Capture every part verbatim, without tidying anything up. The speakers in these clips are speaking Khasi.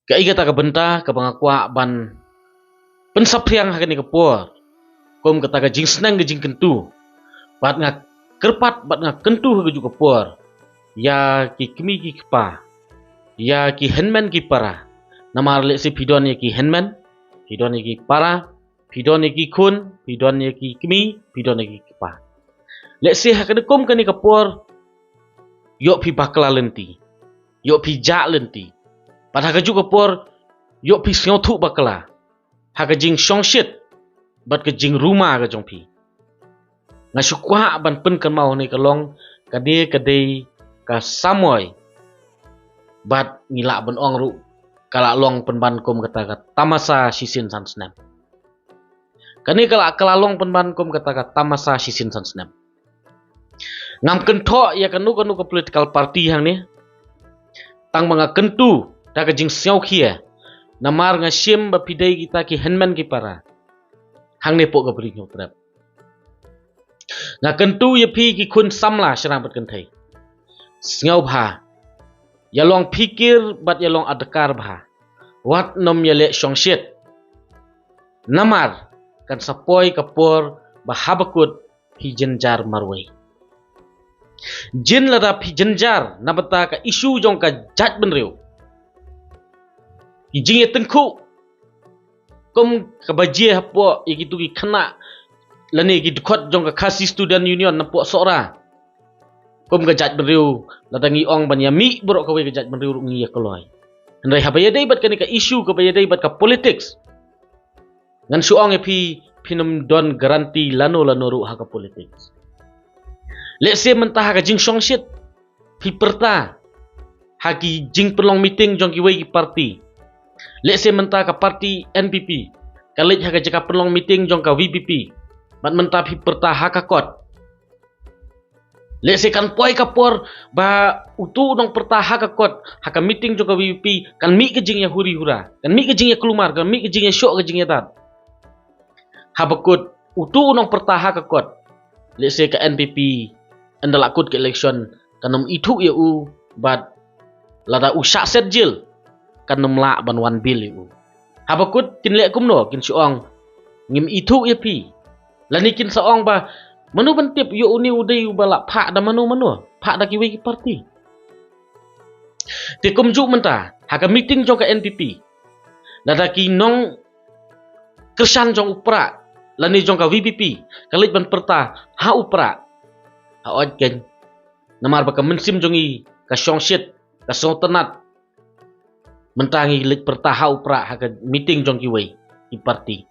Kaei kata ka bynta kaba nga kwah ban pynsaphriang ha kane ka por, kum kata ka jingsneng ka jingkyntu, bad nga kyrpad bad nga kyntu ha kajuh ka por ïa ki kmie ki kpa, ïa ki hynmen ki para. Namar lehse phi don ïa ki hynmen, phi don ïa ki para, phi don ïa ki khun, phi don ïa ki kmie, phi don ïa ki kpa. Lehse ha kane kum kane ka por, ïoh phi bakla lynti, ïoh phi jah lynti, bad ha kajuh ka por ïoh phi sngewthuh bakla ha ka jingshongshit bad ka jingruma ka jong phi. Nga shu kwah ban pynkynmaw ne ka long, kane ka dei ka samoi, bad ngi lah ban ong ruh ka la long pynban kum kata ka tamasa shisien san snem. Kane ka la, ka la long pynban kum kata ka tamasa shisien san snem. Ngam kynthoh ïa kano kano ka political party hangne, tang ba nga kyntu da ka jingsngewkhia, namar nga shim ba phi dei kita ki hynmen ki para hangne hapoh ka Bri Hynñiewtrep. Nga kyntu ïa phi ki khun samla shynrang bad kynthei, sngewbha ïa long phikir bad ïa long adkar bha, wat nym ïaleh shongshit. Namar kan sa poi ka por ba haba kut phi jynjar marwei. Jin lada phi jynjar na bynta ka issue jong ka jaitbynriew, ki jingïatyngkhuh kum kaba jia hapoh ïa kitu ki khynnah lane ki dkhot jong ka Khasi Student Union napoh Sohra. Kum ka jaitbynriew, lada ngi ong ban ïamih baroh kawei ka jaitbynriew ruh ngi ïa kloi. Hynrei haba ïadei bad kane ka issue kaba ïadei bad ka politics, ngan shu ong ïa phi, phin ym don guarantee lano lano ruh ha ka politics. Lehse mynta ha ka jingshongshit phi pyrta ha ki jingpynlong meeting jong kiwei ki party. Lehse mynta ka party N P P ka leit ha ka jaka pynlong meeting jong ka V P P, bad mynta phi pyrta ha ka kot. Lehse kan poi ka por ba utu u nongpyrta ha ka kot, ha ka meeting jong ka V P P, kan mih ka jingïahuri hura, kan mih ka jingïaklumar, kan mih ka jingïashoh ka jingïadat. Haba kut utu u nongpyrta ha ka kot, lehse ka N P P, ynda la kut ka election, kan ym ithuh ïa u, bad lada u shah set jel, kan ym lah ban wan bill ïa u. Haba kut kin leh kumno, kin shu ong, ngim ithuh ïa phi. Lane kin sa ong ba, mano ban tip ïoh une u dei uba la phah da mano mano, phah da kiwei ki party. Te kumjuh mynta ha ka meeting jong ka N P P, lada ki nongkyrshan jong u Prah lane jong ka V P P ka leit ban pyrta ha u Prah, ha ot keiñ, namar ba ka mynsiem jong ngi ka shongshit, ka sngewtynnat, mynta ngi leit pyrta ha u Prah ha ka meeting jong kiwei ki party.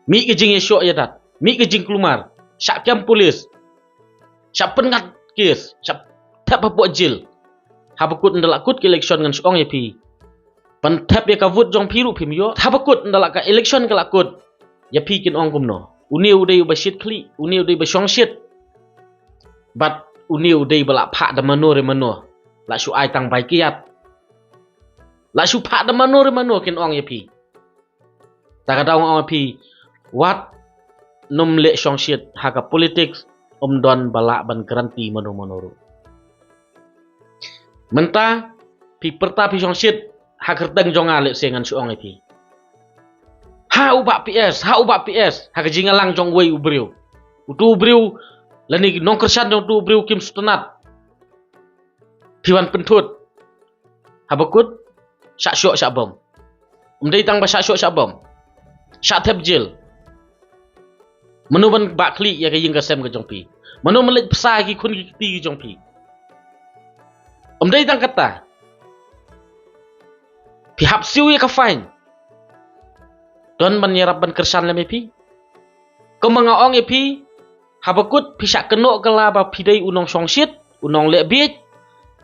Mih ka jingïashoh ïadat, mih ka jingklumar, shah kem pulis, shah pynngat kes, shah thep hapoh jel. Haba kut ynda la kut ka election, ngan shu ong ïa phi, ban thep ïa ka vote jong phi ruh phim ïoh. Haba kut ynda la ka election ka la kut, ïa phi kin ong kumno? Une u dei uba shit khlieh, une u dei uba shongshit, bad une u dei ba la phah da mano re mano, la shu ai tang bai kiad, la shu phah da mano re mano, kin ong ïa phi. Ta ka daw nga ong ïa phi, wat nym leh shongshit ha ka politics, ym don ba lah ban guarantee mano mano ruh. Mynta phi pyrta phi shongshit ha kyrteng jong nga, lehse ngan shu ong ïa phi, ha u Bah P S, ha u Bah P S, ha ka jingïalang jong uwei u briew. Utu u briew lane ki nongkyrshan jong utu u briew kim sngewtynnat, phi wan pynthut. Haba kut, shah shoh shah bom. Ym dei tang ba shah shoh shah bom, shah thep jel. Mano ban bah khlieh ïa ka ïing ka sem ka jong phi? Mano ban leit bsa ïa ki khun ki kti ki jong phi? Ym dei tang kata, phi hap siew ïa ka fine. Don ban ïarap ban kyrshan lem ïa phi? Kumba nga ong ïa phi, haba kut phi shah kynnoh kylla ba phi dei u nongshongshit, u nongleh bieit,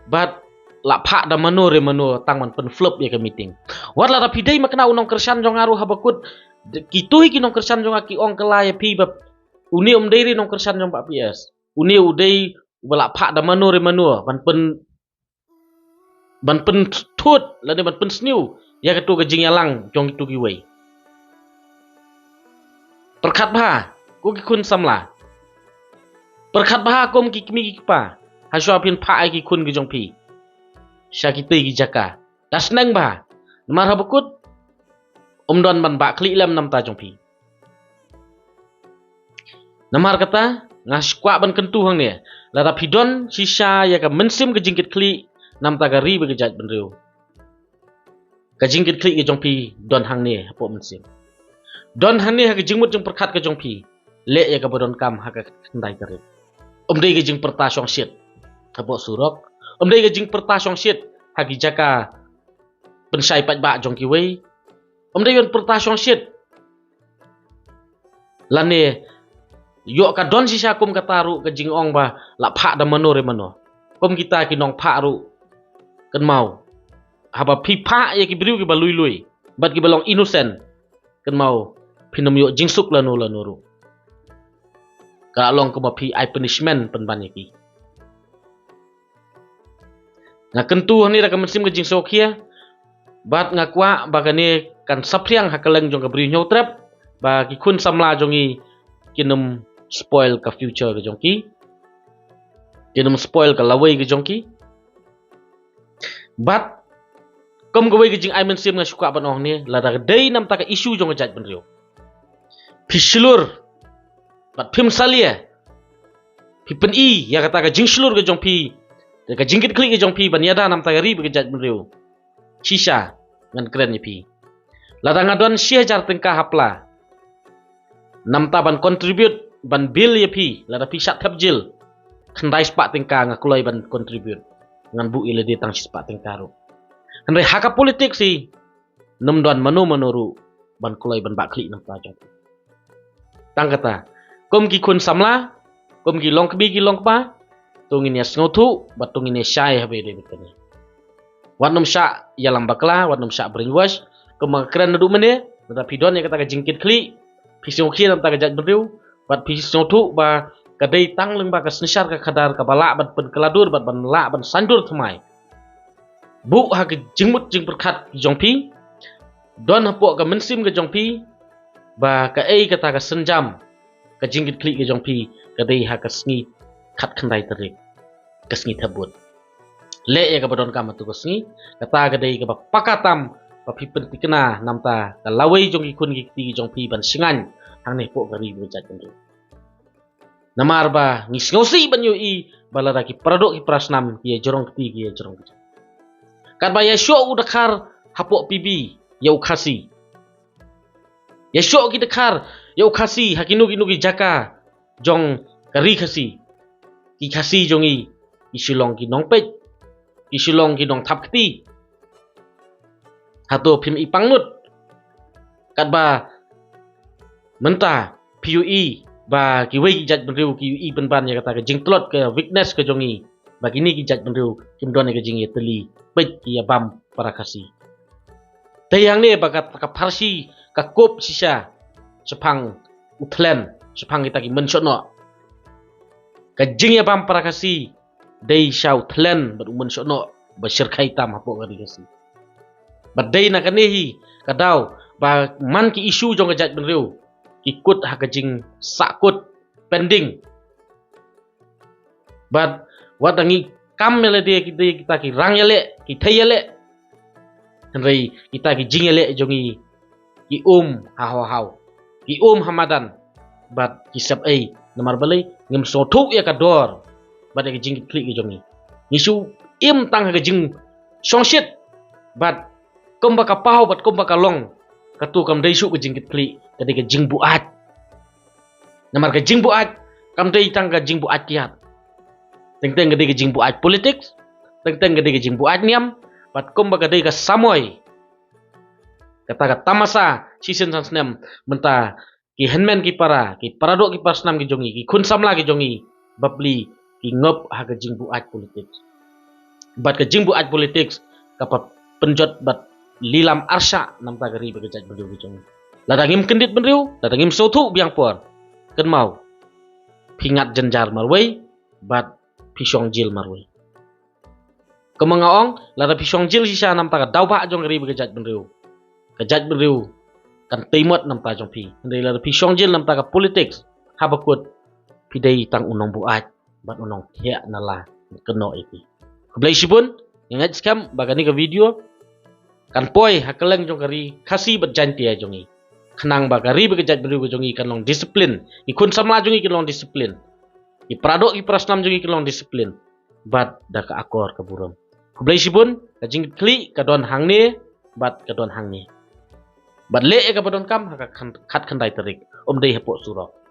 bad la phah da mano re mano tang ban pynflop ïa ka meeting. Wat lada phi dei ma kane u nongkyrshan jong nga ruh, haba kut kito hi ki nongkyrshan jong nga ki ong kylla ïa phi ba une um dei re nongkyrshan jong Bah P S. Une u dei uba la phah da mano re mano ban pyn ban pynthut lane ban pynsniew ïa kato ka jingïalang jong kito kiwei. Pyrkhat bha ko ki khun samla, pyrkhat bha kum ki kmie ki kpa, hashwa phin phah ïa ki khun ki jong phi sha kitei ki jaka. Da sneng bha, Namar haba kut, um don ban bah khlieh lem namta jong phi. Namar kata, nga kwah ban kyntu hangne, lada phi don shisha ïa ka mynsiem ka jingkitkhlieh namta ka ri bad ka jaitbynriew, ka jingkitkhlieh ka jong phi don hangne hapoh mynsiem. Don hangne ha ka jingmut jingpyrkhat ka jong phi. Leh ïa kaba donkam ha ka khyndai tarik. Um dei ka jingpyrta shongshit hapoh surok. Um dei ka jingpyrta shongshit ha ki jaka pynshai paidbah jong kiwei. Um dei ban pyrta shongshit. Lane ïoh ka don shisha kum kata ruh ka jingong ba la phah da mano re mano. Kum kita ki nongphah ruh, kynmaw, haba phi phah ïa ki briew kiba lui lui bad kiba long innocent, kynmaw, phin ym ïoh jingsuk lano lano ruh. Ka long kumba phi ai punishment pynban ïa ki. Nga kyntu hangne da ka mynsiem ka jingsngewkhia, bad nga kwah ba kane kan saphriang ha kylleng jong ka Bri Hynñiewtrep, ba ki khun samla jong ngi kin ym spoil ka future ka jong ki, kin ym spoil ka lawei ka jong ki. Bad kum kawei ka jingai mynsiem nga shu kwah ban ong hangne, lada ka dei namta ka issue jong ka jaitbynriew, phi shlur bad phim salia, phi pyni ïa kata ka jingshlur ka jong phi, ka jingkitkhlieh ka jong phi ban ïada namta ka ri bad ka jaitbynriew, shisha ngan kren ïa phi. Lada nga don shi hajar tyngka ha pla namta ban contribute, ban bill ïa phi, lada phi shah thep jil, khyndai spah tyngka nga kloi ban contribute. Ngan buh ïa lade tang shi spah tyngka ruh. Hynrei ha ka politics hi, ym don mano mano ruh ban kloi ban bah khlieh namta jong phi. Tang kata, kum ki khun samla, kum ki longkmie ki longkpa, to ngin ïa sngewthuh bad to ngin ïa shai ha ba ïadei bad kane. Wat nym shah ïalam bakla, wat nym shah brainwash. Kumba nga kren naduh mynne, lada phi don ïa kata ka jingkitkhlieh, phi sngewkhia namta ka jaitbynriew, bad phi sngewthuh ba ka dei tang lyngba ka synshar ka khadar kaba lah ban pynkylla dur bad ban lah ban saiñdur thymmai. Buh ha ka jingmut jingpyrkhat jong phi, don hapoh ka mynsiem ka jong phi, ba kaei kata ka sienjam ka jingkitkhlieh ka jong phi ka dei ha ka sngi khatkhyndai tarik, ka sngi thep vote. Leh ïa kaba donkam ha tu ka sngi, kata ka dei kaba paka tam ba phi pynthikna namta ka lawei jong ki khun ki kti ki jong phi ban shngaiñ hangne hapoh ka ri bad ka jaitbynriew. Namar ba ngi sngewsih ban ïohi ba lada ki paradoh ki parasnam ki ïa jrong kti ki ïa jrong kti. Katba ïa shoh u dkhar hapoh P B ïa u Khasi, ïa shoh ki dkhar ïa u Khasi ha kino kino ki jaka jong ka ri Khasi. Ki Khasi jong ngi ki shu long ki nongpeit, ki shu long ki nongthap kti. Hato phim i pangnud? Katba mynta phi ïohi ba kiwei ki jaitbynriew ki ïohi pynban ïa kata ka jingtlot, ka weakness ka jong ngi, ba kine ki jaitbynriew kim don ïa ka jingïatylli, peit ki ïa bam para Khasi. Te hangne ba ka, ka pharshi ka kup shisha shaphang u thlen, shaphang kita ki mynshohnoh. Ka jingïabam para Khasi dei sha u thlen bad u mynshohnoh ba shyrkhei tam hapoh ka ri Khasi. Bad dei na kane hi ka daw ba man ki issue jong ka jaitbynriew ki kut ha ka jingsahkut, pending. Bad wat da ngi kam ïa lade ki dei kita ki rang ïaleh, ki thei ïaleh. Hynrei kita ki jingïaleh jong ngi ki um ha haw haw, ki um ha madan. Bad ki sep ei, namar balei? Ngim sngewthuh ïa ka dor bad ïa ka jingkitkhlieh ka jong ngi. Ngi shu im tang ha ka jingshongshit. Bad kumba ka paw bad kumba ka long, kato kam dei shuh ka jingkitkhlieh, ka dei ka jingbuaid. Namar ka jingbuaid kam dei tang ka jingbuaid kiad. Teng teng ka dei ka jingbuaid politics, teng teng ka dei ka jingbuaid niam, bad kumba ka dei ka samoi, kata ka tamasa shisien san snem, mynta ki hynmen ki para, ki paradoh ki parasnam ki jong ngi, ki khun samla ki jong ngi, bapli ki ngop ha ka jingbuaid politics. Bad ka jingbuaid politics ka pat pynjot bad lilam arshah namta ka ri bad ka jaitbynriew ki jong ngi. Lada ngim kyndit bynriew, lada ngim sngewthuh biang por, kynmaw, phi ngat jynjar marwei bad phi shong jil marwei. Kumba nga ong, lada phi shong jil shisha namta ka daw bah jong ka ri bad ka jaitbynriew, ka jaitbynriew kan tei mot namta jong phi. Hynrei lada phi shong jil namta ka politics, haba kut phi dei tang u nongbuaid bad u nongthiah nala, kynnoh ïa phi. Khublei shibun. Nga ngeit skhem ba kane ka video kan poi ha kylleng jong ka ri Khasi bad Jaintia jong ngi. Khnang ba ka ri bad ka jaitbynriew ka jong ngi kan long discipline. Ki khun samla jong ngi kan long discipline. Ki paradoh ki parasnam jong ngi kan long discipline. Bad da ka akor ka burom. Khublei shibun, ka jingkitkhlieh ka don hangne, bad ka don hangne. Bad leh ïa kaba donkam ha ka khan-, khatkhyndai tarik. Um dei hapoh surok.